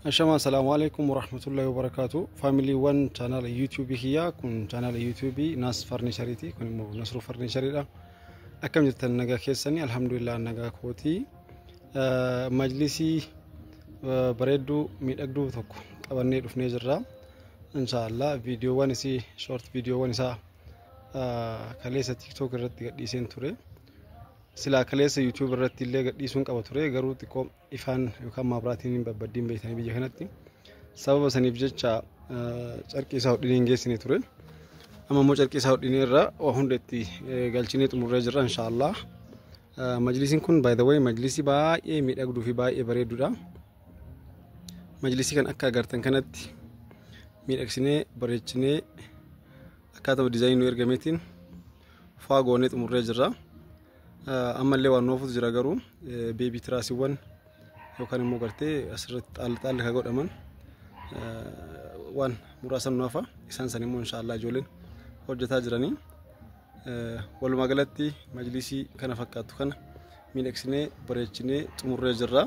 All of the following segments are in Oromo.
Ashamaa, assalaamu alaikum warahmatullahi wabarakaatu. Faamiliiwwan chaanaala yuutuubii kiyyaa, kun chaanaala yuutuubii Naas Farniishariiti. Kun immoo Nasruu Farniishariidha. Akkam jirtan, nagaa keessanii? Alhamdulillah, nagaa kootii. Majlisii bareedduu miidhagduu tokko qabannee dhufnee jirra. Inshaallah viidiyoowwan isii, short viidiyoowwan isaa kaleessa TikTok irratti gadhiiseen ture. Silaa kaleessa YouTube irratti illee gadhiisuun qaba ture, garuu xiqqoo ifaan yookaan maabiraatiin hin babbaddiin beektanii biyya kanatti. Sababa saniif jecha carqii isaa hodhinee hin geessine ture. Amma immoo carqii isaa hodhinee irra waa hunda itti galchinee xumurree jirra inshaallah. Majlisiin kun, by the way, majlisii baay'ee miidhagduu fi baay'ee bareedduudha. Majlisii kan akka agartan kanatti miidhagsinee bareechinee akkaataa diizaayinii nu ergameetiin faa goonee xumurree jirra. Ammallee waan nuufutu jira, garuu baby tiraasiiwwan yookaan immoo gartee asirratti xaal xaal kan godhaman waan muraasa nu hafa. Isaan san immoo inshaallah ijoolleen hojjetaa jiranii. Walumaa galatti majlisii kana fakkaattu kana miidhagsinee bareechinee xumurree jirra.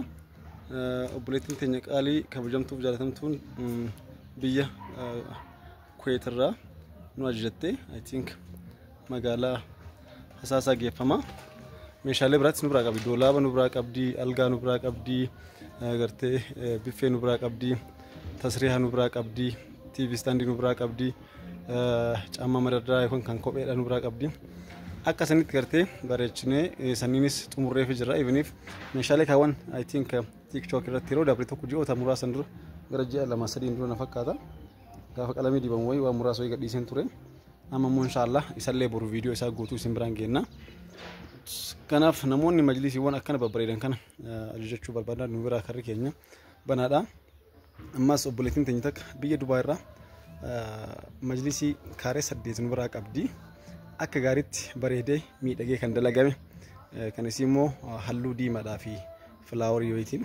Obboleettiin teenya qaalii kabajamtuuf jaalatamtuun biyya Kuweet irraa nu ajajatte, I think magaalaa Hasaasaa geeffama. Meeshaalee biraattis nu biraa qabdi. Doolaaba nu biraa qabdi, algaa nu biraa qabdi, gartee biffee nu biraa qabdi, tasriiha nu biraa qabdi, TV standii nu biraa qabdi, caammaa madardaa yookaan kan kopheedha nu biraa qabdi. Akka sanitti gartee bareechinee saniinis xumurreefi jira. Ibiniif meeshaalee kaawwan, I think, TikTok irratti yeroo dabre tokko ji'oota muraasan dura, gara ji'a 2 sadiin dura na fakkaata. Gaafa qalamii dibamu wayii waan muraasa wayii gadhiiseen ture. Amma immoo inshaallah isallee boru viidiyoo isaa guutuu isin biraan geenna. Kanaaf namoonni majlisiiwwan akkana babbareedan kana ajajachuu barbaadan nu biraa karri keenya banaadha. Ammas obboleettiin teenya takka biyya Dubaay irraa majlisii kaaree 8 nu biraa qabdi. Akka gaariitti bareedee miidhagee kan dalagame, kan isii immoo halluu diimaadhaa fi flowerii wayiitiin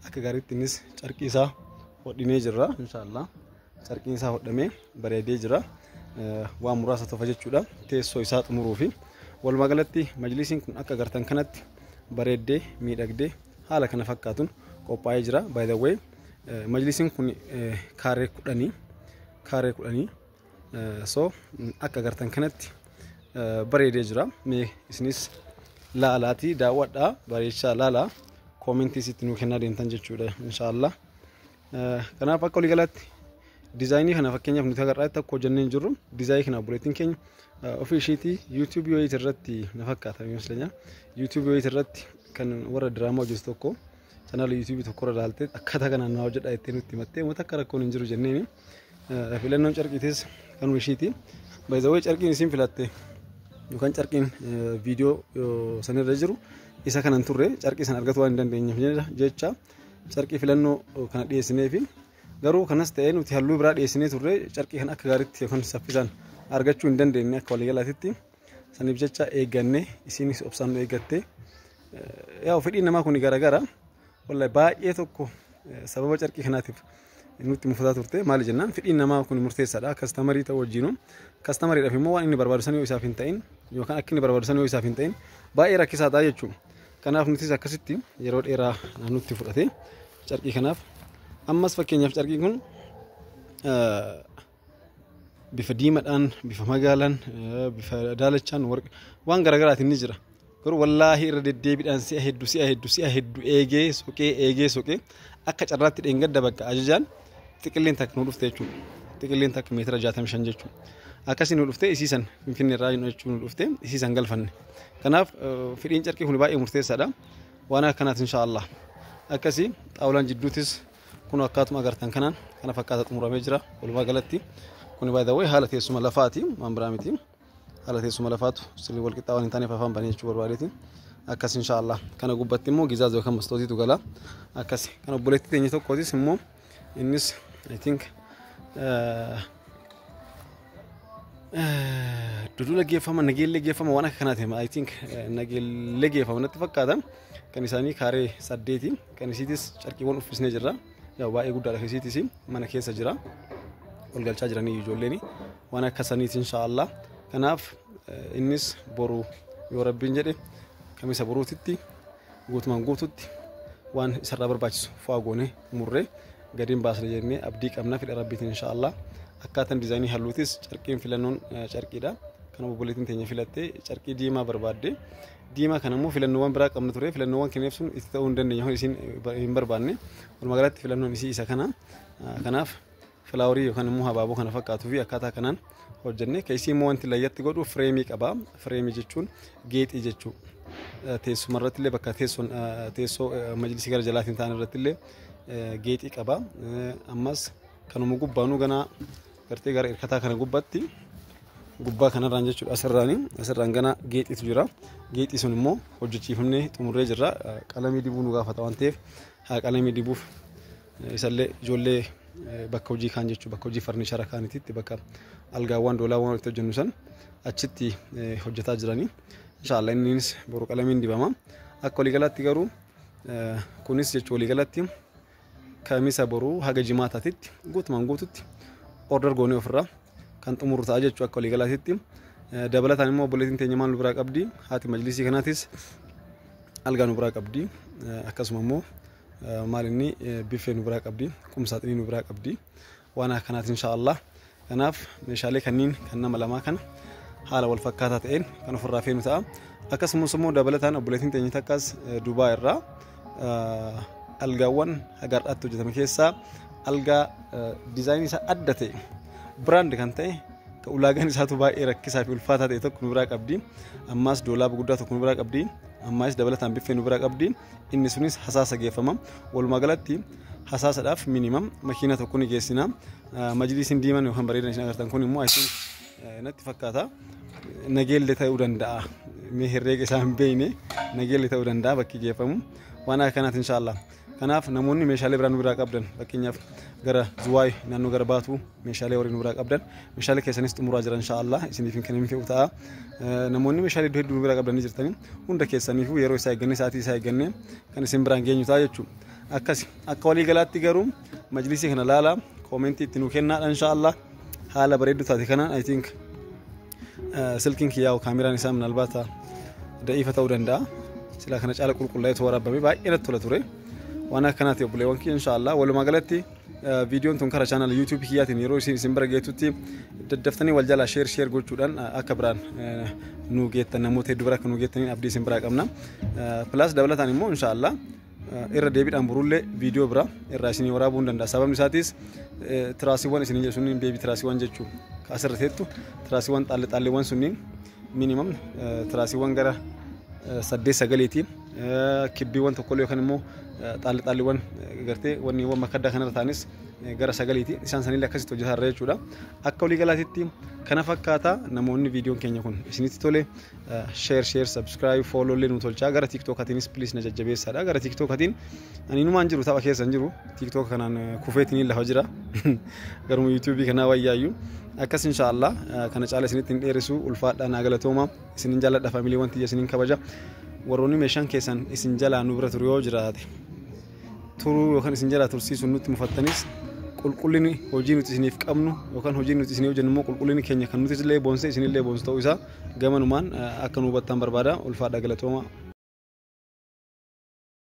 akka gaariitti innis carqii isaa hodhinee jirra inshaallah. Carqiin isaa hodhamee bareedee jira. Waan muraasa tofa jechuudha. Teessoo isaa xumuruu fi walumaa galatti majlisiin kun akka agartan kanatti bareeddee miidhagdee haala kana fakkaatuun qophaa'ee jira. By the way, majlisiin kun kaaree 10, kaaree 10. So akka agartan kanatti bareedee jira. Mee isinis laalaatii daawwadhaa, bareechaa laalaa, commentii sitti nuu kennaa deemtan jechuudha inshaallah. Kanaaf akka waliigalaatti diizaayinii kana fakkeenyaaf nuti agarraatti akka hojjennee hin jirru. Diizaayinii kana obboleettiin keenya ofii isheetii yuutuubii wayiit irratti na fakkaata ይመስለኛል. Yuutuubii wayiit irratti kan warra diraamaa hojjetu tokko chaanaala yuutuubii tokko irra ilaaltee akkaataa kanaan naa hojjedhaa jettee nutti himattee, uummata akka rakkoon hin jiru jenneeni. Filannoon carqiitis kanuma ishiiti. By the way, carqiin isiin filatte yookaan carqiin viidiyoo sanirra jiru isa kanan turre. Carqii sana argatu waan hin dandeenyeef jecha carqii filannoo kana dhiyeessinee fi garuu kanas ta'ee nuti halluu biraa dhiyeessinee turre. Carqii kan akka gaariitti yookaan saffisaan argachuu hin dandeenye akka waliigalaatitti. Saniif jecha eegganne, isinis obsaan nu eeggatte. Yaa, fedhiin namaa kun garagara. Wallahi baay'ee tokko sababa carqii kanaatiif nutti mufataa turte. Maali jennaan, fedhiin namaa kun murteessaadha. Customerii ta'uu wajjinu customeriidhaaf immoo waan inni barbaadu san yoo isaaf hin ta'in yookaan akka inni barbaadu san yoo isaaf hin ta'in baay'ee rakkisaa ta'a jechuudha. Kanaaf nutis akkasitti yeroo dheeraa nutti fudhate carqii kanaaf. Ammas fakkeenyaaf carqiin kun bifa diimaadhaan, bifa magaalaan, bifa daalachaan, waan garaagaraatiin ni jira. Garuu wallaahi irra deddeebiidhaan si'a hedduu, si'a hedduu, si'a hedduu eegee soqee, eegee soqee, akka carraatti dheengadda bakka ajajaan xiqilleen takka nu dhufte jechuudha. Xiqilleen takka meetira 65 jechuudha. Akkasii nu dhufte, isiisan Finfinnee irraa jechuun nu dhufte, isiisan galfanne. Kanaaf fedhiin carqii kun baay'ee murteessaadha. Waan akkanaati inshaallah. Akkasii xaawulaan jidduutis kun akkaatuma agartan kanaan kana fakkaata xumuramee jira walumaa galatti. Kun baay'ee haala teessuma lafaati, waan biraa miti. Haala teessuma lafaatu sirrii wal qixxaa waan hin taaneef afaan banee jechuu barbaadeeti. Akkas inshaallah. Kana gubbatti immoo gizaaza yookaan mastootiitu gala. Akkas kan obboleettii teenya tokkootis immoo innis, I think, dudula geeffama, Nageellee geeffama, waan akka kanaati. I think Nageellee geeffama natti fakkaata. Kan isaanii kaaree 8, kan isiitis carqiiwwan uffisnee jirra. Yaa, baay'ee guddaadha, isiitis mana keessa jira. Ol galchaa jiranii ijoolleen, waan akka saniiti inshaallah. Kanaaf innis boru yoo rabbiin jedhe kamisa boruutitti guutumaan guututti waan isarraa barbaachisu fo'aa goonee murree Gadiin baasna jennee abdii qabna fedha Rabbiitiin inshaallah. Akkaataan diizaayinii halluutis carqiin filannoon carqiidha. Kan obboleettiin teenya filattee carqii diimaa barbaadde. Diimaa kana immoo filannoowwan biraa qabna ture. Filannoowwan kenneef sun itti ta'uu hin dandeenye, isiin hin barbaanne. Walumaa galatti filannoon isii isa kana. Kanaaf filaaworii yookaan immoo habaaboo kana fakkaatuu fi akkaataa kanaan hojjenne. Keessi immoo wanti layyatti godhu fireemii qaba. Fireemii jechuun geexii jechuudha. Teessuma irratti illee bakka teessoo majlisii gara jalaatiin ta'an irratti illee geexii qaba. Ammas kanuma gubbaanuu ganaa gartee gara hirkataa kana gubbatti gubbaa kanarraan jechuudha, asirraan gana geexiitu jira. Geexii sun immoo hojjechiifamnee xumurree jirra. Qalamii dibuu nu gaafata waan ta'eef haa qalamii dibuuf isallee ijoollee bakka hojii kaan jechuudha, bakka hojii farnichara kaaniititti, bakka algaawwan doolaawwan walitti hojjennu san achitti hojjetaa jiranii. Inshaallah innis boru qalamiin dibama. Akka waliigalaatti garuu kunis jechuun waliigalatti Kamisa boruu haga Jimaataatitti guutumaan guututti order goonee ofirraa kan xumuru ta'a jechuudha akka waliigalaatitti. Dabalataan immoo obboleettiin teenya maal nu biraa qabdi? Haati majlisii kanaatis algaa nu biraa qabdi. Akkasuma immoo maal inni biffee nu biraa qabdi. Qumsaaxinii nu biraa qabdi. Waan akkanaati inshaallah. Kanaaf meeshaalee kanniin kan nama lamaa kana haala wal fakkaataa ta'een kan ofirraa feenu ta'a. Akkasumas immoo dabalataan obboleettiin teenya takkas Dubaa irraa algaawwan haga har'aatti hojjetame keessaa algaa diizaayinii isaa adda ta'e, brand kan ta'e, kan ulaagaan isaatu baay'ee rakkisaa fi ulfaataa ta'e tokko nu biraa qabdi. Ammaas doolaaba guddaa tokko nu biraa qabdi. Ammaas dabalataan biffee nu biraa qabdi. Inni sunis Hasaasa geeffama. Walumaa galatti Hasaasadhaaf minimum makiina tokko ni geessina. Majlisiin diimaan yookaan bareedan isin agartan kun immoo I think natti fakkaata. Nageelle ta'uu danda'a. Mee herreega isaa hin beekne, Nageelle ta'uu danda'a bakki geeffamu. Waan akkanaati inshaallah. Kanaaf namoonni meeshaalee biraa nu biraa qabdan, fakkeenyaaf gara Zuwaay naannoo gara Baatuu meeshaalee warri nu biraa qabdan, meeshaalee keessanis xumuraa jira, inshaallah isiniif hin kennamin fe'u ta'a. Namoonni meeshaalee iddoo hedduu nu biraa qabdanii jirtanii hunda keessaniifuu yeroo isaa eeggannee, sa'aatii isaa eeggannee kan isin biraan geenyu ta'a jechuudha. Akkasi akka waliigalaatti garuu majlisii kana laala, koomentii itti nu kennaadha inshaallah. Haala bareedduu taate kanaan I think silkiin kiyyaa'u kaameraan isaa minalbaata da'iifa ta'uu danda'a. Silaa kana caala qulqullaa'eetu waraabame baay'ee natti tola ture. Waan akkanaati obboleewwan kiyya inshaallah. Walumaa galatti viidiyoon tun karaa chaanala YouTube kiyyaatiin yeroo isin bira geetutti daddaftanii wal jalaa share share gochuudhaan akka biraan nu geettan, namoota hedduu bira akka nu geettaniin abdii isin biraa qabna. Plus dabalataan immoo inshaallah irra deebiidhaan borullee viidiyoo bira irraa isinii waraabuu hin danda'a. Sababni isaatis tiraasiiwwan isinii jedhu sunniin baby tiraasiiwwan jechuu asirra teettu tiraasiiwwan xaalle xaalleewwan sunniin minimum tiraasiiwwan gara saddeet sagaleeti. Kibbiiwwan tokkollee yookaan immoo xaalle xaalleewwan gartee wanniiwwan makaddaa kanarra ta'anis gara sagaleeti. Isaan sanillee akkasitti hojjetaa irra jechuudha. Akka waliigalaatitti kana fakkaata. Namoonni viidiyoon keenya kun isinitti tole share share, subscribe, follow illee nu tolchaa. Gara TikTokaatiinis please na jajjabeessaadha. Gara TikTokatiin ani numaan jiru, tapha keessa hin jiru. TikTok kanaan kufeetiin lafa jira. Garuma YouTubeii kanaa wayyaayyuu. Akkas inshaallah kana caala isinitti hin dheeressu. Ulfaadhaa, naa galatooma, isinin jaalladha, faamilii tiyya isinin kabaja. Warroonni meeshaan keessan isin jalaa nu bira turu yoo jiraate, turuu yookaan isin jalaa tursiisuun nutti mufattanis, qulqullinni hojii nuti isiniif qabnu yookaan hojii nuti isinii hojjennu immoo qulqullinni keenya kan nuti illee boonse isinillee boonsu ta'uu isaa gamanumaan akka nu hubattan barbaada. Ulfaadha, galatooma.